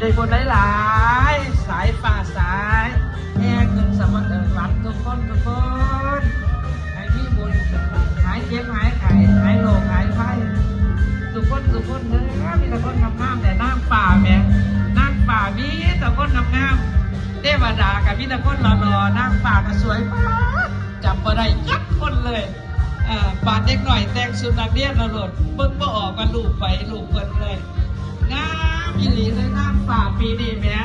ໄດ້ບຸນຫຼາຍໆ ສາຍຟ້າສາຍແຮງຂຶ້ນສະຫວັນທຸກຄົນທຸກຄົນ ໃຫ້ມີບຸນ ຫາຍເຈັບຫາຍໄຂ້ ຫາຍໂລກຫາຍໄພ ທຸກຄົນທຸກຄົນເດີ. ມີແຕ່ຄົນງາມໆ ແຕ່ນາງຟ້າແໝ່ ນາງຟ້າມີແຕ່ຄົນງາມໆ ເທວະດາກໍມີແຕ່ຄົນຫຼໍ່ໆ ນາງຟ້າກໍສວຍປາດ ຈຳບໍ່ໄດ້ຈັກຄົນເລີຍ. ເອີ ບາດເດັກນ້ອຍແຕ່ງຊຸດນັກຮຽນເອົາໂລດ ເບິ່ງບໍ່ອອກວ່າລູກໃຜລູກເພິ່ນເລີຍ. ງາມອີ່ຫຼີເລີຍນາງຟ້າປີນີ້ແໝ່.